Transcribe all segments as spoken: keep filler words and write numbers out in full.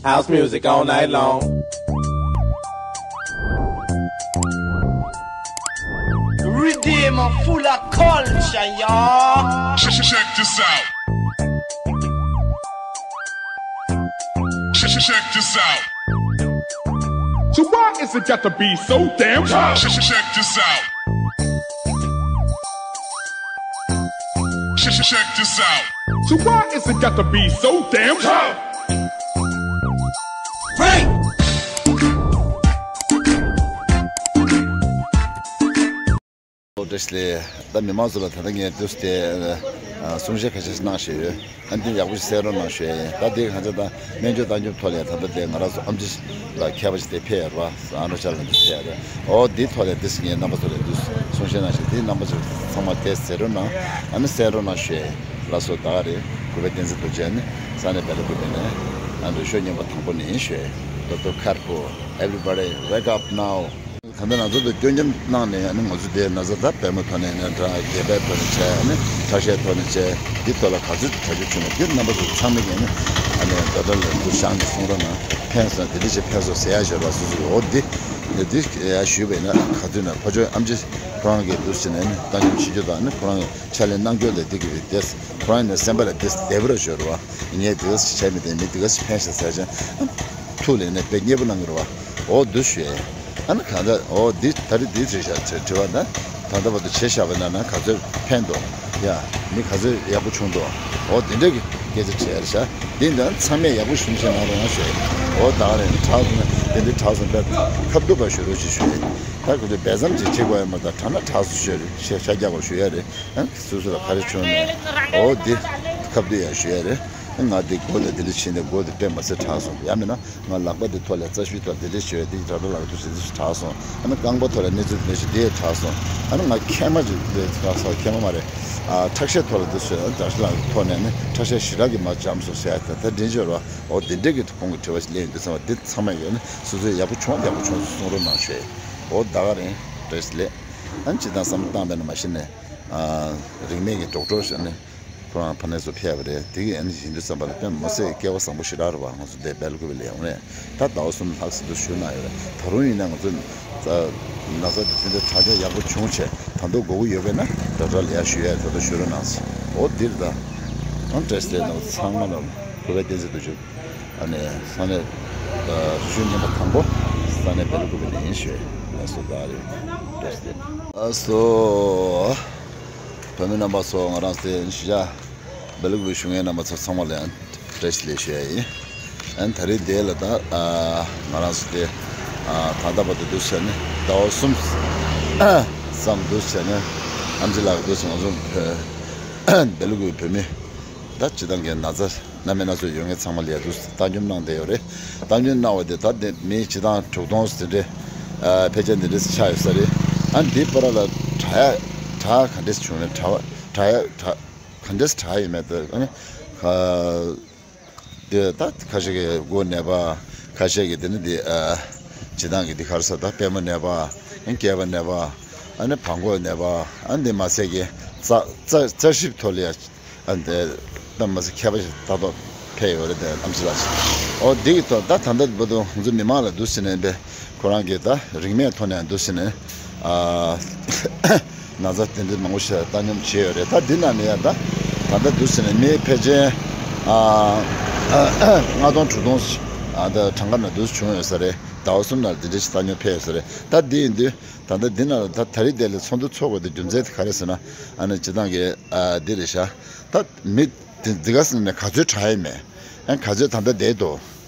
House music all night long. Riddim full of culture, y'all. Check, check, check this out. Check, check, check this out. So why is it got to be so damn tough? Check, check, check this out. Check, check, check this out. So why is it got to be so damn tough? Frank! བཀྲ་ཤིས་བདེ་ལེགས། ད་མི་མང་ཚོ་ལ་ད་ལྟ་ངས་དུས་དེ་གསུང་བཤད་ཁ་ཤས་ཤིག་གནང་བཞིན་ཡོད། ཨ་འདི་ཡག་པོ་ཞིག་གསན་རོགས་གནང་ཞུ་ཡ་ཡིན། ད་འདི་གང་ཆ་ད་སྨན་བཅོས་བཏང་སྐྱོབ་ཐོག་ལ་ད་ལྟ་དེ་ང་རང་ཚོ་ཨམ་ཆི་ལ་མཁས་པ་ཞིག་དེ་ཕེབས་ཡོད་རེད་བ། ཨ་ནོ་ཤར་ལ་འདི་ཕེབས་ཡོད་རེད། ཨོ་འདི་ཐོག་ལ་འདི་ངས་རྣམ་པ་ཚོ་ལ་འདི་གསུང་བཤད་གནང་ཞིང་། འདི་རྣམ་པ་ཚོ་ཚང་མ་དེ་གསན་རོགས་གནང་། ཨ་ནི་གསན་རོགས་གནང་ཞུ་ཡ་ཡིན། ལགས་སོ། ད་ག་རེད། གུས་པ་བསྟན་འཛིན་རྡོ་རྗེ། ཨ་ནི་ས་གནས་སྦེལ་ཀོབ་ནས་ཨ་འདི་ཤོ་རྙིང་པ་དང་པོ་ནས་ཡིན་ཞུ་ཡ་ཡིན། ད་ལྟ་ཁར་པོ། Everybody wake up now. ད་ལྟ་ང་ཚོ་དང་སྐྱོན་བརྗོད་གནང་ནས་ཨ་ནི་ང་ཚོ་དེ་ན་ཚ་ད་པད་མོ་ཐོག་ནས་ནས་འདྲ་རྒྱས་པའི་ཐོག་ནས་བྱས། ཨ་ནི་ཁྲག་ཤེད་ཐོག་ནས་བྱས། འདི་ཐོག་ལ་ག་ཚོད་གྲ་སྒྲིག་བྱུང་བ་འདི་རྣམ་པ་ཚོ་ཚང་མས་ཀྱང་ནི་ཨ་ནི་ད་ལྟ་ལ་འདུ་བཞག་ནས་གསུང་རོགས་གནང་། ཕན་སོང་དེ་འདྲ་ཞིག་ཕན་སོང་ཟེར་ཡ་ཞོར་ལ་སོ་སོ་འོ་འདི་འདི་ཡ་ཞུས་པས་ན་ག་ཚོད་ན་ཕ་ཆོས་ཨམ་ཆི་ཁོ་རང་གིས་འདུ་བྱས་ནས་ནི་བཏང་སྙོམས་བྱེད་རྒྱུ་དང་ནི་ཁོ་རང་གི་ཕྱག་ལས་གནང་རྒྱུ་ལས་འདི་གི་བི་དེ་ཁོ་རང་ནས་སེམས་པ་ལ་འདི་བདེ་བར་ཞོར་བ་ངས་འདི་ག་ཞིག་བྱས་མི་དེ་མི་འདི་ག་ཞིག་ཕན་ཤག་ཟེར་ཅིང་། ཐུགས་ལས་ནས་དཔེ་མཉེས་པོ་གནང་གི་རེད་བ། འོ་འདུག་ཞུ་ཡས། ཨ་ནི་གང་ལྟར་འོ་འདི་ད་རེས་འདི་དྲི་བ་དྲི་བ་ན་ད་ལྟ་བར་དུ་བྱས་བཞག་པ་ན་ན་ག་ཚོད་ཕན་འདུག་ཡ། མི་ག་ཚོད་ཡག་པོ་བྱུང་འདུག་འོ་འདི་འདྲ་གི་སྐད་ཆ་དྲི་ཡ་རེད་ཤག་འདི་འདྲ་ཚང་མས་ཡག་པོ་ཞུམ་ཞེས་གནང་རོགས་གནང་ཞུ་ཡས། འོ་ད་ག་རེད། དྲག་སོང་ན་དེ་འདྲའི་དྲག་སོང་དཔེ་ཁ་བསྡུ་བ་ཞུ་རོགས་ཞེས་ཞུ་ཡས། ད་ག་ཚོད་སྦས་མཚམས་ཅིག་བྱེད་དགོས་ཡ་མ་གཏོགས་དྲག་ན་དྲག་སོང་ཞུ་ཡ་རེད། ཤ་ཤ་རྒྱག་དགོས་ཞུ་ཡ་རེད། ཨ་སོ་སོ་ལ་ག་རེ་བྱུང་ནས་འོ་འདི་ཁ་བསྡུ་ཡ་ཞུ་ཡ་རེད། ང་འདི་མགོ་ལ་འདི་འདྲ་ཕྱིན་ཏེ་མགོ་འདི་དཔེ་མ་སྲིད་དྲག་སོང་། ཡང་མིན་ན་ང་ལག་པ་འདི་ཐོག་ལ་རྩ་ཤུའི་ཐོག་འདི་འདྲ་ཞུ་ཡ་འདི་ར་ར་ལག་འདུག་ཟེར་འདི་ཞིག་དྲག་སོང་། ཨ་ནི་རྐང་པ་ཐོག་ལ་གནས་ཚུལ་འདི་ཞིག་འདི་དྲག་སོང་། ཨ་ནི་ང་མཁལ་མ་ཅིག་འདི་དྲག་སོང་། མཁལ་མ་མ་རེད། ཨ་ཁྲག་ཤེད་ཐོག་ལ་འདི་ཞུ་ཡ་དྲག་ཤེད་ལ་ཐོག་ནས་ནི་ཁྲག་ཤེད་ཞེ་དྲག་གི་མ་འཇམ་སོང་ཟེར་ཡ་ད་ད་འདྲེན་བྱོས་རོགས། འོ་འདི་འདྲས་ཀྱི་ཁོང་གི་དྲི་བ་ཞིག་སླེབས་ཡོང་དུས་ཚང་མ་འདི་ཚང་མ་ཡོད་ནི་སོ་སོའི་ཡག་པོ་བྱུང་ཡག་པོ་བྱུང་གསུང་རོགས་གནང་ཞེས། འོ་ད་ག་རེད་བཀྲ་ཤིས་བདེ་ལེགས། ཨ་ནི་སྤྱིར་བཏང་བསམ་བློ་བཏང་པས་ན་མ་གཞི་ནས་ཨ་རིན་མེད་ཀྱི་ཌོག་ཊར་ཞིག་ནི་ཁོ་རང་ཕ་ནས་སུ་ཕེབས་པ་རེད། དེ་གི་ཨ་ནི་ཡིན་དུས་ཙམ་པ་ལ་དཔེ་མི་སྲིད་སྐལ་བ་བཟང་པོ་ཞེ་དྲག་རེད་བ། ང་ཚོ་འདིར་སྦེལ་ཀོབ་ལ་ཡོང་རེད། ད་ཟླ་བ་གསུམ་ལྷག་ཙམ་དུ་བཞུགས་གནང་ཡོད་རེད། ད་རུང་ཡིན་ན་ང་ཚོ་ན་ཚ་འདི་འདྲ་དྲག་སྐྱེད་ཡག་པོ་བྱུང་བྱས་ད་དུང་དགོས་ཀྱི་ཡོད་པས་ན་ཌོག་ཊར་ལ་ཡར་ཞུ་ཡ་ད་དུང་ཞུ་རོགས་གནང་། འོ་འདིར་ད་ཨང་བཀྲ་ཤིས་བདེ་ལེགས། ཚང་མ་ལ་གུས་པ་བསྟན་འཛིན་རྡོ་རྗེ། ཨ་ནི་ས་གནས་ཨ་རི་ཤུལ་རྙིང་པ་དང་པོ་ས་གནས་སྦེལ་ཀོབ་ནས་ཡིན་ཞུས། ལགས་སོ། ད་རེད། བཀྲ་ཤིས་བདེ་ལེགས། ལགས་སོ། བོད་མི་རྣམ་པ་ཚོ་ང་རང་སེ་ཞུ་བྱ་སྦེལ་ཀོབ་བཞུགས་མཁན་རྣམ་པ་ཚོ་ཚང་མ་ལ་བཀྲ་ཤིས་བདེ་ལེགས་ཞུ་ཡ་ཡིན། ཨ་ནི་ད་རེས་དེ་ལ་ད་ཨ་ང་རང་ཚོ་དེ་ཨ་ད་ལྟ་བར་དུ་འདུག་བྱས་ནས་ཟླ་བ་གསུམ་ཙམ་འདུག་བྱས་ནས་ཨམ་ཆི་ལགས་འདུག་བྱས་ང་ཚོ་སྦེལ་ཀོབ་བོད་མི་ད་སྤྱི་བཏང་གི་ན་ཚ་སྣ་མིན་སྣ་ཚོགས་ཡོད་མཁན་ཚང་མ་ལ་ཡ་འདུག་བཏང་སྙོམས་གནང་བསྡད་ཡོད་རེད། བཏང་སྙོམས་གནང་བ་དེ་ད་དེ་མི་སྤྱི་བཏང་དྲུག་སྟོང་དེ་འདྲས་ཨ་ཕལ་ཆེར་འདི་འདྲས་ཆགས་ཡོད་ས་རེད། ཨ་འདི་བར་ལ་དྲག་ཡ་དྲག་ག་འདྲས་བྱུང་མེད། དྲག་དྲག་ཡ་དྲག་ག་འདྲས་དྲག་ཡོད་མེད་དེ་ཨ་ནི་ག་དེ་ད་ཁ་ཤས་ཀྱི་མགོ་ནད་པ། ཁ་ཤས་ཀྱི་དེ་ནི་དེ་ཨ་སྤྱི་བཏང་གི་དེ་ག་རེ་ཟེར་ད་པད་མོ་ནད་པ། ཨ་སྐེད་པ་ནད་པ། ཨ་ནི་བྲང་ཁོག་ནད་པ། ཨ་འདི་མ་ཟད་ཀྱི་རྩ་རྩ་རྩ་ཞིབ་ཐོག་ལ་ཡ་ཨ་འདི་ད་མ་ཟད་མཁས་པ་ཞིག་ལྟ་རྟོག་ཕེབས་ཡོད་རེད། དེ་ཨམ་ཆི་ལགས་ཤིག་འོ་འདི་གི་ཐོག་ད་ད་ལྟ་བར་དུ་ང་ཚོ་མི་མང་ལ་འདུག་ཟེར་ནས་པས་ཁོ་རང་གིས་ད་རིན་མེད་ཐོག་ནས་འདུག་ཟེར་ནས་ཨ་ན་ཚ་དེ་འདྲ་མང་པོ་ཞིག་བཏང་སྙོམས་བྱས་ཡོད་རེད། ད་འདི་ནང་ནས་ཡང་ད་ད་ལྟ་འདུག་ཟེར་ནས་མི་ཕལ་ཆེར་ཨ་ལྔ་སྟོང་དྲུག་སྟོང་ཞིག་ཨ་ད་གྲངས་ཀ་ནང་འདུག་བྱུང་ཡོད་ས་རེད། ཟླ་བ་གསུམ་ནང་འདི་འདྲ་ཞིག་བཏང་སྙོམས་ཕེབས་ཡོད་ས་རེད། ད་འདི་ཡིན་དུས་ད་ལྟ་འདི་ནང་ལ་ད་ད་རེས་དེ་ལ་ཚོགས་འདུ་ཚོགས་དགོས་དེ་རྒྱུ་མཚན་དེ་ག་རེ་ཟེར་ན་ཨ་ནི་སྤྱི་བཏང་གི་ཨ་འདི་རེད་ཤག་ད་མི་དེ་འདི་ག་ཟེར་ནས་ག་ཚོད་དྲག་ཡོད་མེད། ཨ་ག་ཚོད་ད་ལྟ་བསྡད་འདུག་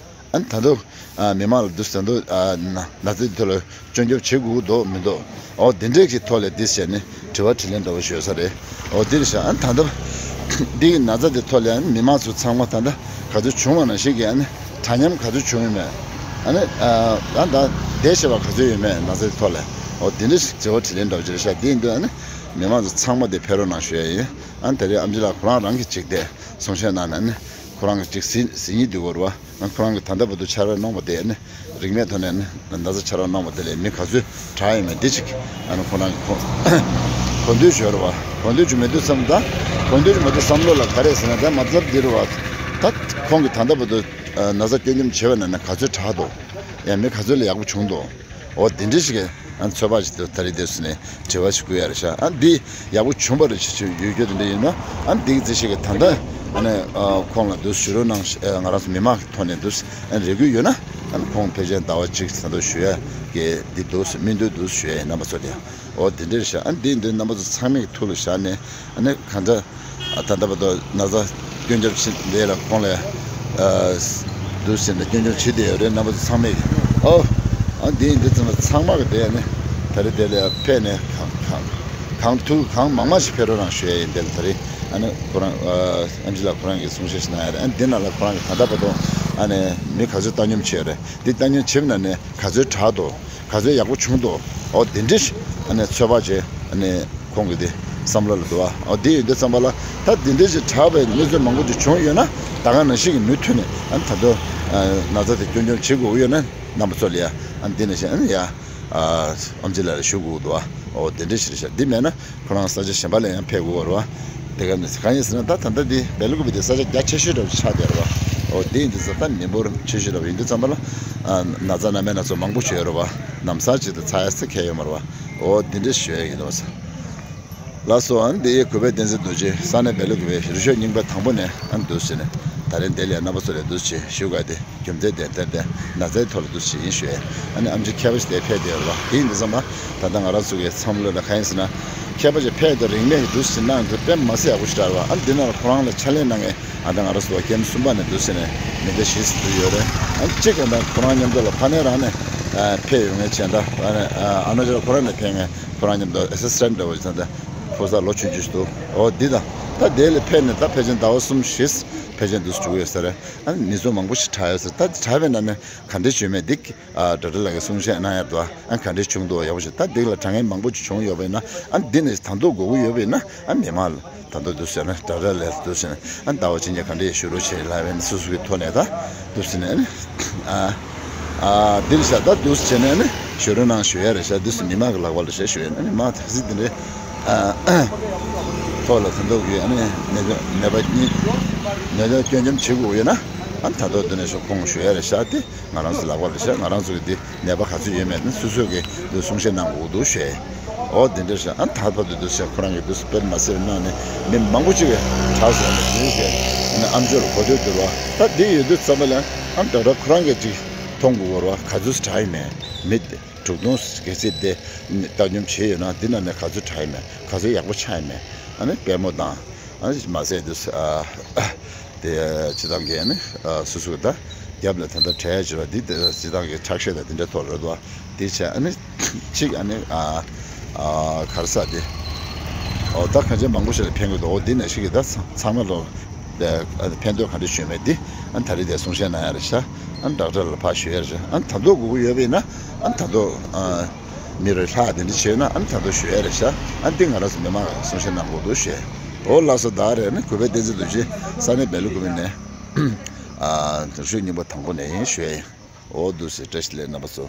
ཨ་ད་དུང་ཨ་མི་མང་ལ་འདུག་ཟེར་འདུག་ཨ་ན་ན་ཚ་འདི་ཐོག་ལ་སྐྱོན་སྐྱོབ་བྱེད་དགོས་ཀྱི་འདུག་མི་འདུག་འོ་དེ་འདྲས་ཀྱི་ཐོག་ལ་འདི་བྱས་ནས་དྲི་བ་དྲིས་ལན་འདྲ་བོ་ཞུ་ས་རེད། འོ་འདི་རེད་ཤག་ཨ་ད་ལྟ་འདི་གི་ན་ཚ་འདི་ཐོག་ལ་ཨ་མི་མང་ཚོ་ཚང་མ་ད་ལྟ་ག་ཚོད་བྱུང་བ་ནང་བཞིན་གྱི་ཨ་ནི་དྲ་མཉམ་ག་ཚོད་བྱུང་ཡོད་མེད། ཨ་ནི་ཨ་ད་བསྡད་ཤེས་པ་ག་ཚོད་ཡོད་མེད། ན་ཚ་འདི་ཐོག་ལ་འོ་དེ་འདྲས་ཞིག་དྲི་བ་དྲིས་ལན་འདྲ་བོ་ཅིག་རེད་ཤག་འདི་ཡིན་དུས་ཨ་ནི་མི་མང་ཚོ་ཚང་མ་འདི་ཕེབས་རོགས་གནང་ཞུ་ཡ་ཡིན། ཨ་ནི་ད་རེས་ཨམ་ཆི་ལགས་ཁོ་རང་རང་གིས་ཅིག་དེ་གསུང་བཤད་གནང་ནས་ཨ་ནི་ཁོ་རང་གིས་ཅིག་ཟིན་ཟིན་ཡིག་འདི་དགོས་རེད་བ། ང་ཁོ་རང་གིས་ད་ལྟ་བར་དུ་ཕྱག་རོགས་གནང་བ་དེ་ཨ་ནི་རིན་མེད་ཐོག་ནས་ཨ་ནི་ན་ཚ་ཕྱག་རོགས་གནང་བ་དེ་ལས་མི་ག་ཚོད་དྲག་ཡོད་མེད་འདི་ཅིག་ཨ་ནི་ཁོ་རང་གིས་གོ་གོ་འདོད་ཞུ་རེད་བ། གོ་འདོད་ཅིག་མེད་དུས་བསམ་ད་གོ་འདོད་ཅིག་མེད་དུས་བསམ་བློ་ལ་ག་རེ་ཟེར་ན་ད་མ་ཚབ་འདི་རེད་བ། ད་ཁོང་གིས་ད་ལྟ་བར་དུ། ན་ཚ་སྐྱོན་འཇོམས་བྱས་པ་ན་ནི་ག་ཚོད་དྲག་འདུག་ཡང་མི་ག་ཚོད་ལ་ཡག་པོ་བྱུང་འདུག་འོ་དེ་འདྲ་ཞིག་གི་ཚོད་དཔག་ཅིག་ཏུ་ད་རེས་དེ་སུ་ནས་དྲི་བ་ཞིག་བསྐུལ་ཡ་རེད་ཤག་ཨ་འདི་ཡག་པོ་བྱུང་བ་རེད་ཅེས་ཞུ་ཡོད་རྒྱུ་དེ་འདྲ་ཡིན་ན། ཨ་འདི་གི་རྩིས་ཞིག་གི་ད་ལྟ་ཨ་ནི་ཁོང་ལ་འདུག་ཞུ་རོགས་གནང་། ང་རང་ཚོ་མི་མང་གི་ཐོག་ནས་འདུག་ཨ་རེ་སྐུལ་ཡོད་ན། ཨ་ནི་ཁོང་ཕལ་ཆེར་ཟླ་བ་གཅིག་ད་དུང་ཞུ་ཡ་གི་འདི་འདུག་སྨིན་འདུག་འདུག་ཞུ་ཡ་ཡིན་རྣམ་པ་ཚོ་ལ་ཡ། འོ་དེ་འདྲ་རེད་ཤག་ཨ་འདི་འདི་རྣམ་པ་ཚོ་ཚང་མའི་ཐུགས་ལ་བཞག་ནས། ཨ་ནི་གང་འདྲ། ད་ལྟ་བར་དུ་ན་ཚ་སྐྱོན་བརྗོད་བྱེད་འདི་ལ་ཁོང་ལ་འདུག་ཟེར་ནས་སྐྱོན་བརྗོད་བྱེད་བསྡད་ཡོད་རེད། རྣམ་པ་ཚོ་ཚང་མས་ཀྱི་ཨོ། ཨ་འདི་ཡིན་འདི་ཚང་མ་ཚང་མ་གི་དེ་ནི་ད་རེས་དེ་ལ་ཕེབས་ནས་གང་གང་གང་ཐུབ་གང་མང་མང་ཞིག་ཕེབས་རོགས་གནང་ཞུ་ཡ་ཡིན། དེ་ལ་ད་རེས་ཨ་ནི་ཁོ་རང་ཨམ་ཆི་ལགས་ཁོ་རང་གིས་གསུང་བཤད་ཞིག་གནང་ཡ་རེད། ཨ་ནི་འདི་ནང་ལ་ཁོ་རང་གིས་ད་ལྟ་བར་དུ་ཨ་ནི་མི་ག་ཚོད་བཏང་སྙོམས་བྱས་ཡོད་རེད། འདི་བཏང་སྙོམས་བྱས་པ་ན་ནི་ག་ཚོད་དྲག་འདུག་ག་ཚོད་ཡག་པོ་བྱུང་འདུག་འོ་དེ་འདྲ་ཞིག་ཨ་ནི་ཚོད་དཔག་བྱས་ཨ་ནི་ཁོང་གི་དེ་བསམ་བློ་ལ་འདུག་ཨ། འོ་དེ་ཡོད་དུས་ཙམ་པ་ལ་ད་དེ་འདྲ་ཞིག་དྲག་པའི་གནས་ཚུལ་མང་པོ་ཅིག་བྱུང་ཡོད་ན། ད་ག་ནང་བཞིན་གྱི་མུ་མཐུད་ནས་ཨ་ནི་ད་དུང་ན་ཚ་དེ་སྐྱོན་སྐྱོན་བྱེད་དགོས་ཡོད་ན་རྣམ་པ་ཚོ་ལ་ཡ་ཨ་ནི་དེ་ནང་བཞིན་ཨ་ནི་ཡ་ཨམ་ཆི་ལགས་ལ་ཞུ་དགོས་འདུག་ཨ། འོ་དེ་འདྲ་ཞིག་རེད་ཤག་འདི་མེད་ན། ཁོ་རང་ས་ཆ་གཞན་པ་ལ་ཡང་ཕེབས་དགོས་པ་རེད་བ། དེ་ག་ནས་གང་ཡིན་ཟེར་ན། ད་ད་ལྟ་འདི་སྦེལ་ཀོབ་དེ་ས་ཆ་རྒྱ་ཆེ་ཤོས་འདྲ་བོ་ཆགས་བསྡད་རེད་བ། འོ་དེ་ཡིན་དུས་ཙང་ད་མི་འབོར་ཆེ་ཤོས་འདྲ་བོ་ཡིན་དུས་ཙམ་པ་ལ་ཨ་ན་ཚ་སྣ་མིན་སྣ་ཚོགས་མང་པོ་བྱས་ཡོད་རེད་བ། ལམ་སང་ཅིག་ཏུ་ཚ་ཡ་ཚ་གང་ཡང་ཡོད་མ་རེད་བ། འོ་དེ་འདྲ་ཞུ་ཡ་ཡིན་ནོ། ལགས་སོ། ཨ་ནི་འདི་ཡི་གུས་པའི་བསྟན་འཛིན་རྡོ་རྗེ་ས་གནས་སྦེལ་ཀོབ་རི་ཤོད་རྙིང་པ་དང་པོ་ནས་ཨ་ནི་འདུག་ཟེར་ནས་ད་རིང་འདི་ལ་རྣམ་པ་ཚོ་ལ་འདུག་ཅེས་ཞུ་དགོས་ཏེ། རྒྱུ་མཚན་དེ་ལྟར་ཏེ་ན་ཚའི་ཐོག་ལ་འདུག་ཅེས་ཡིན་ཞུས། ཨ་ནི་ཨམ་ཆི་མཁས་པ་ཞིག་དེ་ཕེབས་བསྡད་ཡོད་རེད་བ། དེ་ཡིན་དུས་ཙམ་པ་ད་ལྟ་ང་རང་ཚོ་གི་བསམ་བློ་ལ་གང་ཡིན་ཟེར་ན། མཁས་པ་ཞིག་ཕེབས་ཏེ་རིང་མེད་ཀྱི་འདུག་ཟེར་གནང་དུས་དཔེ་མ་སྲིད་ཡག་པོ་ཞིག་རེད་བ། ཨ་ནི་འདི་ནང་ལ་ཁོ་རང་ལ་ཕྱག་ལས་གནང་མཁན་ཨ་ད་ང་རང་ཚོ་ཀེམ་གསུམ་པ་ནས་འདུག་ཟེར་ནས་མི་སྡེ་བཞི་ཟེར་དུ་ཡོད་རེད། ཨ་ནི་གཅིག་ཨ་ད་ཁོ་རང་མཉམ་དུ་ལ་ཕ་ནས་རང་ནས་ཨ་ཕེབས་ཡོང་མཁན་བྱས་ད་ཨ་ནི་ཨ་ཨ་ན་ཅལ་ཁོ་རང་ནས་ཕེབས་མཁན་ཁོ་རང་མཉམ་དུ་ཨེ་སི་སི་ཊེན་ཊི་འདྲ་བོ་ཞིག་ད་ཕོ་གསར་ལོ་ཆུང་ཆུང་ཞིག་འདུག་འོ་འདི་དང་ད་དེ་ལ་ཕེབས་ནས་ད་ཕལ་ཆེར་ཟླ་བ་གསུམ་བཞི་ཕལ་ཆེར་འདུག་སེ་འགྲོ་གི་ཡོད་ས་རེད། ཨ་ནི་མི་ཚོགས་མང་པོ་ཞིག་དྲག་ཡོད་ས་རེད། ད་དྲག་པའི་ནང་ནས་ག་འདྲས་བྱུང་མེད་འདི་ཨ་ཌོག་ཊར་ལགས་ཀྱིས་གསུང་བཤད་གནང་ཡ་འདུག་ཨ་ག་འདྲས་བྱུང་འདུག་ཡག་པོ་ཞིག་ད་འདི་ལ་དྲག་མཁན་མང་པོ་ཞིག་བྱུང་ཡོད་པ་ཡིན་ན། ཨ་འདི་ནས་ད་དུང་དགོས་ཀྱི་ཡོད་པ་ཡིན་ན། ཨ་མི་མང་ལ་ད་དུང་འདུག་སེ་ན་ཌོག་ཊར་ལགས་འདུག་སེ་ན་ཨ་ཟླ་བ་ཕྱི་ཉིན་ག་འདྲས་ཞུ་རོགས་བྱེད་ལབ་པ་ཡིན་ན། སོ་སོ་གི་ཐོག་ནས་ད་འདུག་སེ་ན་ཨ་ནི་ཨ་ཨ་འདི་ལ་ཤ་ད་འདུག་སེ་བྱས་ནས་ཨ་ནི་ཞུ་རོགས་གནང་ཞུ་ཡ་རེད་ཤག་འདུག་སེ་མི་མང་གི་ལག་པ་ལ་ཤ་ཞུ་ཡ་ཨ་ནི་མང་ད་གཟིགས་འདི་འདྲས་ཨ་ཐོག་ལ་ད་དུང་གི་ཨ་ནི་ནད་པ་ནད་པ་གཉིས་ནད་པ་སྐྱོན་འཇོམས་བྱེད་དགོས་ཡོད་ན། ཨ་ནི་ད་དུང་འདི་ནས་ཤོག་ཁོང་ཞུ་ཡ་རེད་ཤག་དེ་ང་རང་ཚོ་ལག་པ་རེད་ཤག་ང་རང་ཚོ་གི་འདི་ནད་པ་ག་ཚོད་ཡོད་མེད་ནི་སོ་སོ་གི་འདི་གསུང་བཤད་གནང་དགོས་འདུག་ཞེས། འོ་འདི་འདྲ་ཞིག་ཨ་ད་བར་དུ་འདུག་སེ་ཁོ་རང་གི་འདུག་སེ་དཔེ་མ་སྲིད་གནང་ནས་མི་མང་པོ་ཅིག་གིས་དྲག་སོང་ནས་འདུག་ཞེས་ཨ་ནི་ཨམ་ཅོག་ལ་གོ་ཐོས་བསྡུར་བ་ད་འདི་ཡོད་དུས་ཙམ་པ་ལ་ཨ་ནི་ཌོག་ཊར་ཁོ་རང་གིས་ཅིག་མཐོང་དགོས་བར་བ་ག་ཚོད་དྲག་ཡིན་མེད་མི་དྲུག་སྟོང་གལ་སྲིད་དེ་བཏང་སྙོམས་བྱས་ཡོད་ན་འདི་ནང་ནས་ག་ཚོད་དྲག་ཡིན་མེད་ག་ཚོད་ཡག་པོ་ཆགས་ཡིན་མེད་ཨ་ནི་དཔལ་མོ་དང་ཨ་ནི་མ་ཟད་འདུག་སེ་ཨ། དེ་སྤྱི་བཏང་གི་ནི་སོ་སོ་ད་རྒྱབ་ལ་ད་ལྟ་འབྲེལ་བྱེད་པ་འདི་སྤྱི་བཏང་གི་ཁྲག་ཤེད་དང་དེ་འདྲ་ཐོག་རེད་དོ། དེ་བྱས་ཨ་ནི་གཅིག་ཨ་ནི་ག་རེ་ཟེར་དེ་འོ་ད་གང་ཅི་མང་པོ་ཞིག་ལ་ཕན་གི་འདུག་འོ་འདི་ནང་བཞིན་གྱི་ད་ཚང་མ་ལོ་ཕན་ཐོགས་ག་འདྲ་བྱུང་མེད་འདི་ཨ་ནི་ད་རེས་དེ་གསུང་བཤད་གནང་ཡ་རེད་ཤག་ཨ་ནི་ཌོག་ཊར་ལ་ཕར་ཞུ་ཡ་རེད་ཤག་ཨ་ནི་ད་དུང་དགོས་ཀྱི་ཡོད་པ་ཡིན་ན་ཨ་ནི་ད་དུང་མི་རེ་ལྷག་དེ་འདྲ་བྱས་ན་ཨ་ནི་ད་དུང་ཞུ་ཡ་རེད་ཤག་ཨ་ནི་འདི་ང་རང་ཚོ་མི་མང་གསུང་བཤད་གནང་དགོས་འདུག་ཞེས། འོ་ལགས་སོ། ད་རེས་ནི་གུས་པའི་བསྟན་འཛིན་རྡོ་རྗེ་ས་གནས་སྦེལ་ཀོབ་ནས་ཨ་རི་ཤོད་རྙིང་པ་དང་པོ་ནས་ཡིན་ཞུ་ཡ་ཡིན། འོ་འདུག་སེ་བཀྲ་ཤིས་བདེ་ལེགས་རྣམ་པ་ཚོ།